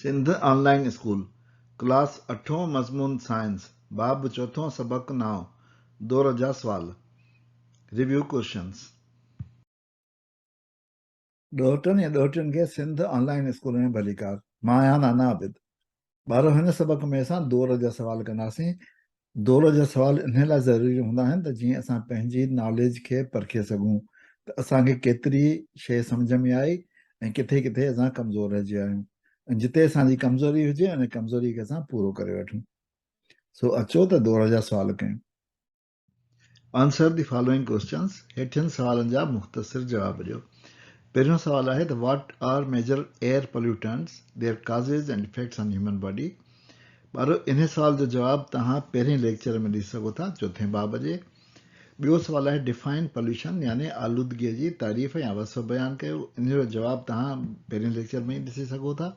سنڌ آن line school, class اٺون مضمون science, باب چوٿون سبق نائون، دور جا سوال، Review Questions. ڏوهٽن يا ڏوهٽين کي سنڌ آن لائين اسڪول ۾ ڀليڪار. مان آهيان نانا عابد. ٻارو هن سبق ۾ اسان دور جا سوال ڪنداسين. دور جا سوال انهي لاء ضروري هوندا آهن ته جيئن اسان پنهنجي ناليج کي پرکي سگهون ته اسان کي ڪيتري شيء سمجهه ۾ آئي ۽ ڪٿي ڪٿي اسان ڪمزور رهجي ويا آهيون ۽ جتي اسان جي ڪمزوري هجي ان ڪمزوري کي اسان پورو ڪري وٺون. سو اچو ته دور جا سوال ڪيون. Answer the following questions، هيٺين سوالن جا مختصر جواب ڏيو. پهريون سوال آهي ته What are major air pollutants, their causes and effects on human body؟ ٻارو انهي سوال جو جواب توهان پهرين ليڪچر ۾ ڏسي سگهو ٿا چوٿين باب جي. ٻيو سوال آهي Define pollution يعني آلودگي جي تعريف يا وصف بيان ڪيو انهي جو جواب توهان پهرين ليڪچر ۾ ئي ڏسي سگهو ٿا.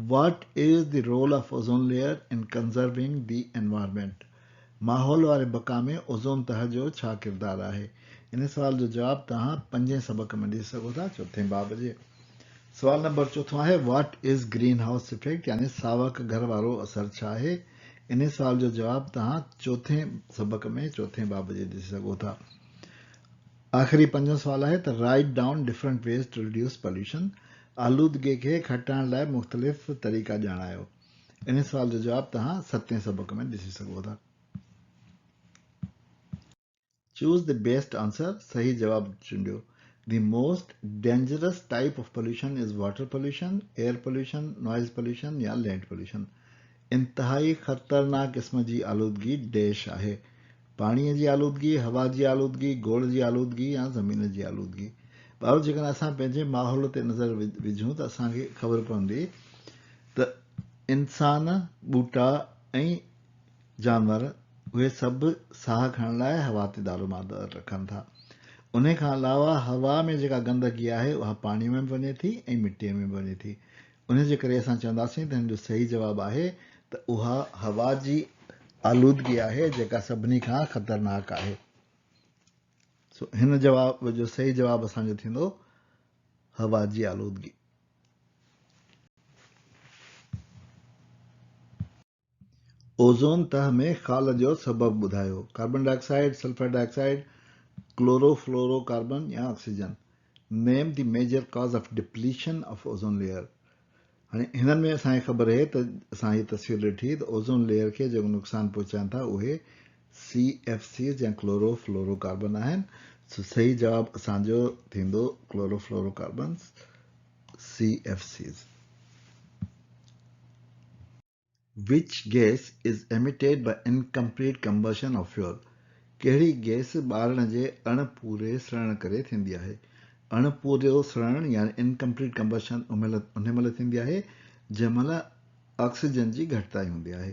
What is the role of ozone layer in conserving the environment? ماحول واري بقا ۾ اوزون تهه جو ڇا ڪردار آهي؟ ان سوال جو جواب توهان پنجين سبق ۾ ڏسي سگهو ٿا، چوٿين باب جي. سوال نمبر چوٿون آهي What is green house effect يعني ساوڪ گهر وارو اثر ڇا آهي؟ ان سوال جو جواب توهان چوٿين سبق ۾ چوٿين باب جي ڏسي سگهو ٿا. آخري پنجون سوال آهي ته Write down different ways to reduce pollution آلودگي کي گهٽائڻ لاء مختلف طريقا ڄاڻايو. انهي سوال جو جواب توهان ستين سبق ۾ ڏسي سگهو ٿا. Choose the best answer صحيح جواب چونڊيو. The most dangerous type of pollution is water pollution, air pollution, noise pollution يا لينڊ پوليوشن. انتهائي خطرناڪ قسم جي آلودگي ڊيش آهي. پاڻيء جي آلودگي، هوا جي آلودگي، گوڙ جي آلودگي يا زمين جي آلودگي. ٻارو جيڪڏهن اسان پنهنجي ماحول تي نظر وجهون ته اسان کي خبر پوندي ته انسان، ٻوٽا ۽ جانور اهي سڀ ساهه کڻڻ لاء هوا تي دارومدار رکن ٿا. انهي کان علاوه هوا ۾ جيڪا گندگي آهي اها پاڻيء ۾ به وڃي ٿي ۽ مٽيء ۾ به وڃي ٿي. انهيء جي ڪري اسان چونداسين ته هن جو صحيح جواب آهي ته اها هوا جي آلودگي آهي جيڪا سڀني کان خطرناڪ آهي. سو هن جواب جو صحيح جواب اسان جو ٿيندو هوا جي آلودگي. اوزون تهه ۾ خال جو سبب ٻڌايو. Carbon dioxide, sulphur dioxide, chlorofluorocarbon يا oxygen. Name the major cause of depletion of ozone layer. هاڻي هنن ۾ اسان کي خبر اهي ته اسان هي تصوير ڏٺي ته اوزون ليئر کي جيڪو نقصان پهچائن ٿا اهي سي ايف سيز يا ڪلورو فلورو ڪاربن آهن. سو صحيح جواب اسان جو ٿيندو chlorofluorocarbons, C F Cs. Which gas is emitted by incomplete combustion of fuel? ڪهڙي گئس ٻارڻ جي اڻ پوري سڙڻ ڪري ٿيندي آهي؟ اڻ پورو سڙڻ يعني Incomplete Combustion انهي مهل ٿيندي آهي جنهن مهل آڪسيجن جي گهٽتائي هوندي آهي.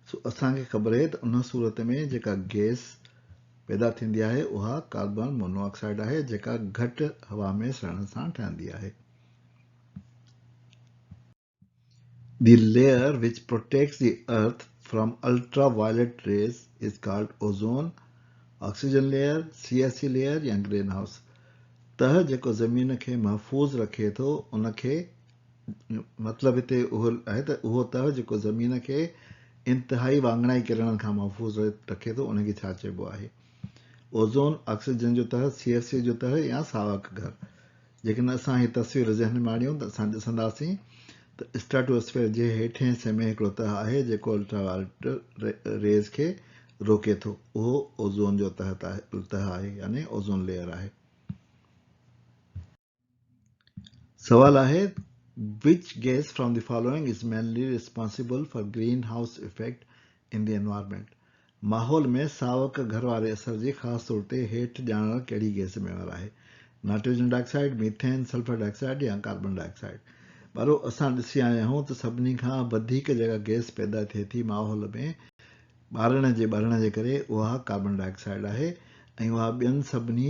سو اسان کي خبر اهي ته ان صورت ۾ جيڪا گئس پيدا ٿيندي آهي اها ڪاربان مونو آڪسائيڊ آهي جيڪا گهٽ هوا ۾ سڙڻ سان ٺهندي آهي. The layer which protects the earth from ultraviolet rays is called ozone, oxygen layer, CSC layer يا گرين هائوس. تهه جيڪو زمين کي محفوظ رکي ٿو ان کي مطلب هتي اهو آهي ته اهو تهه جيڪو زمين کي انتهائي واڱڻائي ڪرڻن کان محفوظ رکي ٿو ان کي ڇا چئبو آهي؟ اوزون، آڪسيجن جو تهه، سي ايف سي جو تهه يا ساوڪ گهر. جيڪڏهن اسان هي تصوير ذهن ۾ آڻيون ته اسان ڏسنداسين ته اسٽراٽوسفيئر جي هيٺين حصي ۾ هڪڙو تهه آهي جيڪو الٽرا وائلٽ ريز کي روڪي ٿو. اهو اوزون جو تهه آهي يعني اوزون ليئر آهي. سوال آهي Which gas from the following is mainly responsible for greenhouse effect in the environment? ماحول ۾ ساوڪ گهر واري اثر جي خاص طور تي هيٺ ڄاڻايل ڪهڙي گئس ذميوار آهي؟ Nitrogen dioxide, methane, sulphur dioxide يا ڪاربن ڊاء آڪسائيڊ؟ ٻارو اسان ڏسي آيا آهيون ته سڀني کان وڌيڪ جيڪا گئس پيدا ٿئي ٿي ماحول ۾ ٻارڻ جي ٻرڻ جي ڪري اها ڪاربن ڊاء آڪسائيڊ آهي ۽ اها ٻين سڀني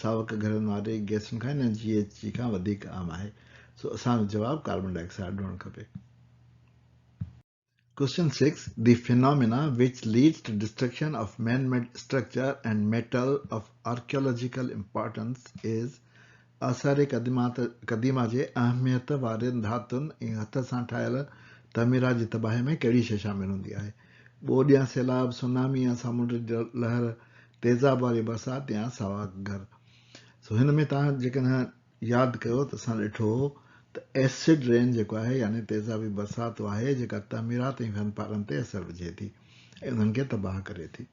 ساوڪ گهرن واري گئسن کان يا جي ايڇ جي کان وڌيڪ عام آهي. سو اسان جو جواب ڪاربن ڊاء آڪسائيڊ هئڻ کپي. Question 6. The phenomena which leads to destruction of man-made structure and metal of archaeological importance is آثار قديمه جي اهميت وارين ڌاتن ۽ هٿ سان ٺاهيل تعميرات جي تباهي ۾ ڪهڙي شيء شامل هوندي آهي؟ ٻوڏ يا سيلاب، سونامي يا سامونڊ جي لهر، تيزاب واري برسات يا ساوا گهر. سو هن ۾ توهان جيڪڏهن ياد ڪيو ته اسان ڏٺو هو ته ايسڊ رين جيڪو آهي يعني تيزابي برسات اها آهي جيڪا تعميرات ۽ فن پارن تي اثر وجهي ٿي ۽ انهن کي تباهه ڪري ٿي.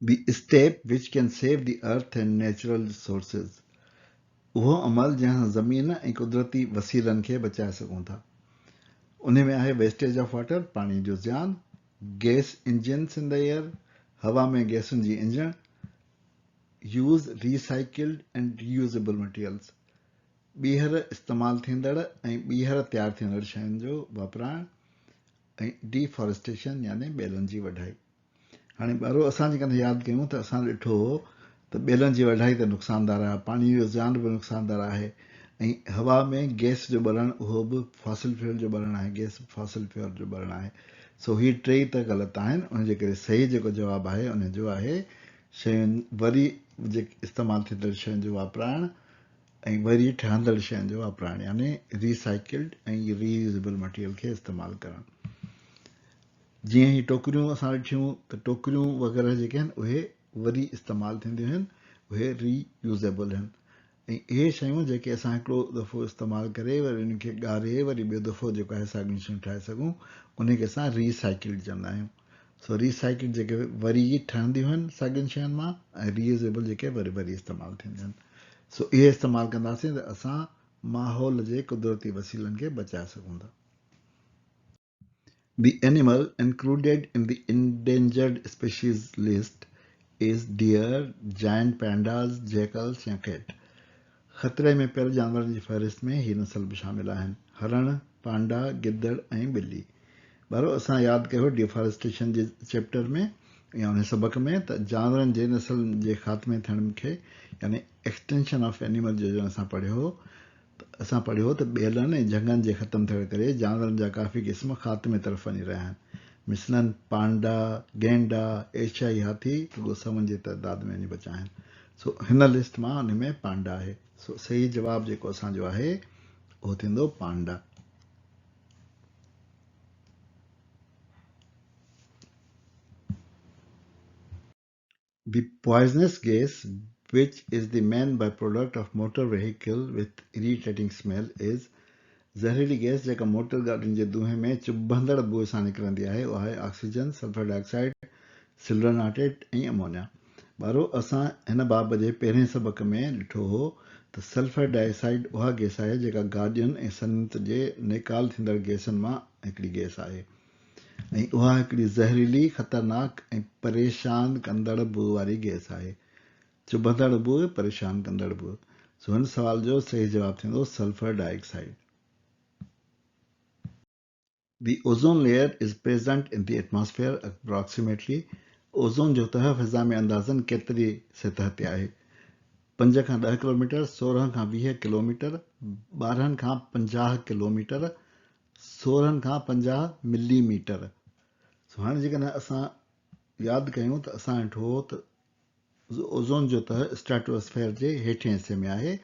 The step which can save the earth and natural resources اهو عمل جنهن سان زمين ۽ قدرتي وسيلن کي بچائي سگهون ٿا. انهي ۾ آهي ويسٽيج آف واٽر، پاڻي جو زيان، gas engines in the air, هوا ۾ گئسن جي انجڻ، use recycled and reusable materials, ٻيهر استعمال ٿيندڙ ۽ ٻيهر تيار ٿيندڙ شين جو واپرائڻ ۽ ڊي فاريسٽيشن يعني ٻيلن جي وڍائي. هاڻي ٻارو اسان جيڪڏهن ياد ڪيون ته اسان ڏٺو هو ته ٻيلن جي وڍائي ته نقصاندار آهي، پاڻي جو زيان به نقصاندار آهي ۽ هوا ۾ گئس جو ٻرڻ اهو به فاسل فيول جو ٻرڻ آهي، گئس به فاسل فيول جو ٻرڻ آهي. سو هي ٽيئي ته غلط آهن، ان جي ڪري صحيح جيڪو جواب آهي ان جو آهي شين وري جيڪي استعمال ٿيندڙ شين جو واپرائڻ ۽ وري ٺهندڙ شين جو واپرائڻ يعني ري سائيڪلڊ ۽ ري يوزيبل مٽيريل کي استعمال ڪرڻ. جيئن هي ٽوڪريون اسان ڏٺيون ته ٽوڪريون وغيره جيڪي آهن اهي وري استعمال ٿينديون آهن اهي ري يوزيبل آهن ۽ اهي شيون جيڪي اسان هڪڙو دفعو استعمال ڪري وري انهن کي ڳاري وري ٻيو دفعو جيڪو آهي ساڳيون شيون ٺاهي سگهون انهي کي اسان ري سائيڪلڊ چوندا آهيون سو ري سائيڪلڊ جيڪي وري ٺهنديون آهن ساڳين شين مان ۽ ري يوزيبل جيڪي وري وري استعمال ٿينديون آهن سو اهي استعمال ڪنداسين ته اسان ماحول جي قدرتي وسيلن کي بچائي سگهون ٿا. The animal included in the endangered species list is deer, giant pandas, jackals يا cat. خطري ۾ پيل جانورن جي فهرست ۾ هي نسل به شامل آهن، هرڻ، پانڊا، گدڙ ۽ ٻلي. ٻارو اسان ياد ڪيو ڊيفاريسٽيشن جي چيپٽر ۾ يا ان سبق ۾ ته جانورن جي نسل جي خاتمي ٿيڻ کي يعني ايڪسٽنشن آف اينيمل جو جڏهن اسان پڙهيو هو اسان پڙهيو ته ٻيلن ۽ جهنگن جي ختم ٿيڻ ڪري جانورن جا ڪافي قسم خاتمي طرف وڃي رهيا آهن. مثلاً پانڊا، گينڊا، ايشيائي هاٿي رڳو سون جي تعداد ۾ وڃي بچيا آهن. سو هن لسٽ مان ان ۾ پانڊا آهي. سو صحيح جواب جيڪو اسان جو آهي اهو ٿيندو panda. The poisonous gas which is the main by-product of motor vehicle with irritating smell is زهريلي گئس جيڪا موٽر گاڏين جي دونهين ۾ چڀندڙ بوء سان نڪرندي آهي اها آهي oxygen, sulphur dioxide, silver nitrate ۽ ammonia. ٻارو اسان هن باب جي پهرين سبق ۾ ڏٺو هو ته سلفر ڊاء آڪسائيڊ اها گئس آهي جيڪا گاڏين ۽ صنعت جي نيڪال ٿيندڙ گئسن مان هڪڙي گئس آهي. ۽ اها هڪڙي زهريلي، خطرناڪ ۽ پريشان ڪندڙ بوء واري گئس آهي. چڀندڙ بوء، پريشان ڪندڙ بوء. سو هن سوال جو صحيح جواب ٿيندو sulphur dioxide. The ozone layer is present in the atmosphere approximately ozone جو تهه فضا ۾ اندازن ڪيتري سطح تي آهي؟ پنج کان ڏهه ڪلوميٽر، 16 کان 20 ڪلوميٽر، 12 کان 50 ڪلوميٽر، 16 کان 50 ملي ميٽر. سو هاڻي جيڪڏهن اسان ياد ڪيون ته اسان ڏٺو هو ته اوزون جو تهه اسٽراٽوسفيئر جي هيٺين حصي ۾ آهي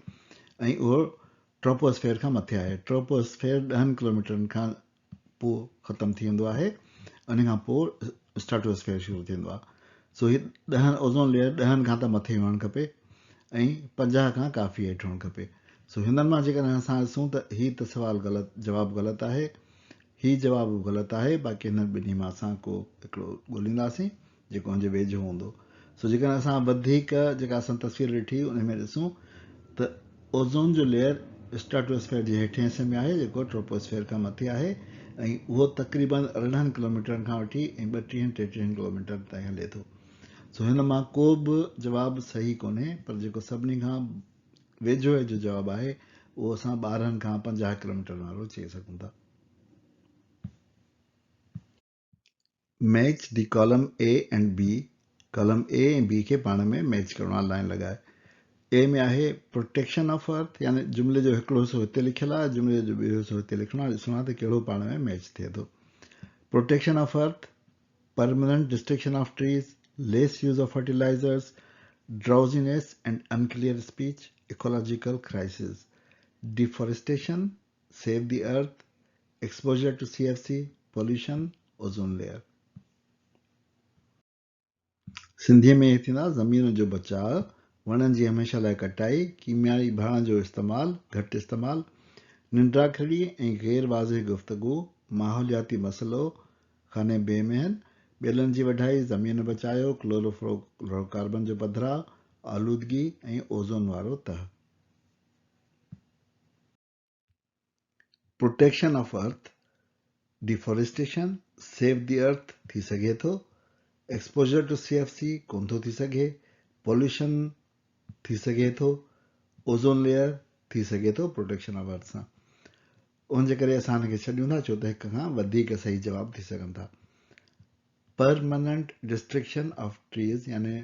۽ اهو ٽروپوسفيئر کان مٿي آهي. ٽروپوسفيئر ڏهن ڪلوميٽرن کان پوء ختم ٿي ويندو آهي ان کان پوء اسٽراٽوسفيئر شروع ٿيندو آهي. سو هي ڏهن اوزون ليئر ڏهن کان ته مٿي هئڻ کپي ۽ 50 کان ڪافي هيٺ هئڻ کپي. سو هنن مان جيڪڏهن اسان ڏسون ته هي ته سوال غلط جواب غلط آهي، هي جواب به غلط آهي، باقي هنن ٻنهي مان اسان ڪو هڪڙو ڳولينداسين جيڪو هن جي ويجهو هوندو. سو جيڪڏهن اسان وڌيڪ جيڪا اسان تصوير ڏٺي ان ۾ ڏسون ته اوزون جو ليئر اسٽراٽوسفيئر جي هيٺين حصي ۾ آهي جيڪو ٽروپوسفيئر کان مٿي آهي ۽ اهو تقريبن 18 ڪلوميٽرن کان وٺي ۽ ٻٽيهن ٽيٽيهن ڪلوميٽرن تائين هلي ٿو. سو هن مان ڪو به جواب صحيح ڪونهي پر جيڪو سڀني کان ويجهو ويجهو جواب آهي اهو اسان 12 کان 50 ڪلوميٽر وارو چئي سگهون ٿا. Match the column A and B, column A ۽ B کي پاڻ ۾ ميچ ڪرڻو آهي لائين لڳائي. اي ۾ آهي پروٽيڪشن آف ارٿ يعني جملي جو هڪڙو حصو هتي لکيل آهي جملي جو ٻيو حصو هتي لکڻو آهي ڏسڻو آهي ته ڪهڙو پاڻ ۾ ميچ ٿئي ٿو. Protection of earth, permanent destruction of trees, less use of fertilizers, Drowsiness and unclear speech, ecological crisis, deforestation, save the earth, exposure to C F C, pollution, ozone layer. سنڌيء ۾ اهي ٿيندا، زمين جو بچاء، وڻن جي هميشه لاء ڪٽائي، ڪيميائي ڀاڻ جو استعمال، گهٽ استعمال، ننڊاکڙي ۽ غير واضح گفتگو، ماحولياتي مسئلو، خاني بي مهن، ٻيلن جي وڍائي، زمين بچايو، ڪلورو فلورو ڪاربن جو پڌراء، آلودگي ۽ اوزون وارو تهه. Protection of earth, deforestation, save the earth ٿي سگهي ٿو، exposure to C F C ڪونه ٿو ٿي سگهي، پوليوشن ٿي سگهي ٿو، اوزون ليئر ٿي سگهي ٿو پروٽيڪشن آف ارٿ سان. ان جي ڪري اسان هن کي ڇڏيون ٿا ڇو ته هڪ کان وڌيڪ صحيح جواب ٿي سگهن ٿا. پرماننٽ ڊسٽرڪشن آف ٽريز يعني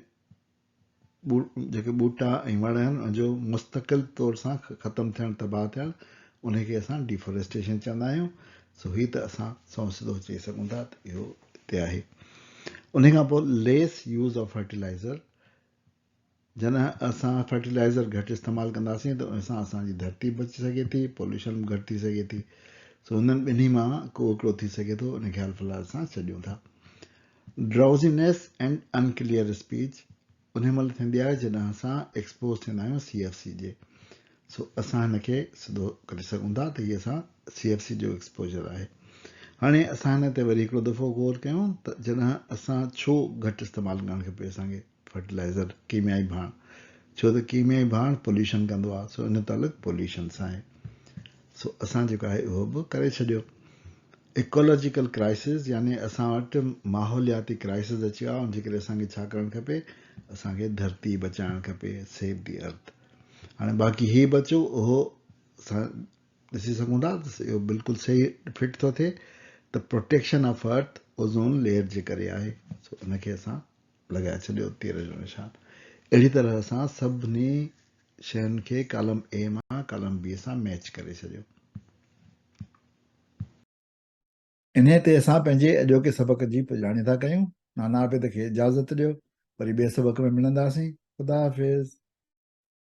جيڪي ٻوٽا ۽ وڻ آهن ان جو مستقل طور سان ختم ٿيڻ تباهه ٿيڻ ان کي اسان ڊيفاريسٽيشن چوندا آهيون سو هي ته اسان سنئون سڌو چئي سگهون ٿا ته اهو هتي آهي ان کان پوء ليس يوز آف فرٽيلائزر جڏهن اسان فرٽيلائزر گهٽ استعمال ڪنداسين ته ان سان اسان جي ڌرتي بچي سگهي ٿي پوليوشن به گهٽ ٿي سگهي ٿي سو انهن ٻنهي مان ڪو هڪڙو ٿي سگهي ٿو ان کي حال في الحال اسان ڇڏيون ٿا ڊرائوزينيس اينڊ انڪليئر اسپيچ انهي مهل ٿيندي آهي جڏهن اسان ايڪسپوز ٿيندا آهيون سي ايف سي جي سو اسان هن کي سڌو ڪري سگهون ٿا ته هي اسان سي ايف سي جو ايڪسپوجر آهي هاڻي اسان هن تي وري هڪڙو دفعو غور ڪيون ته جڏهن اسان ڇو گهٽ استعمال ڪرڻ کپي اسان کي فرٽيلائزر ڪيميائي ڀاڻ ڇو ته ڪيميائي ڀاڻ پوليوشن ڪندو آهي سو ان تعلق پوليوشن سان آهي سو اسان جيڪو آهي اهو به ڪري ڇڏيو ايڪولوجيڪل ڪرائسس يعني اسان وٽ ماحولياتي ڪرائسس اچي ويو آهي ان جي ڪري اسان کي ڇا ڪرڻ کپي اسان کي ڌرتي بچائڻ کپي سيو the ارٿ هاڻي باقي هي بچو اهو اسان ڏسي سگهون ٿا ته اهو بلڪل صحيح فٽ ٿو ٿئي ته protection of earth ozone layer جي ڪري آهي سو ان کي اسان لڳائي ڇڏيو تير جو نشان. اهڙي طرح سان سڀني شين کي ڪالم اي مان ڪالم بي سان ميچ ڪري ڇڏيو. انهيء تي اسان پنهنجي اڄوڪي سبق جي پڄاڻي ٿا ڪيون. نانا عابد کي اجازت ڏيو. وري ٻئي سبق ۾ ملنداسين. خدا حافظ.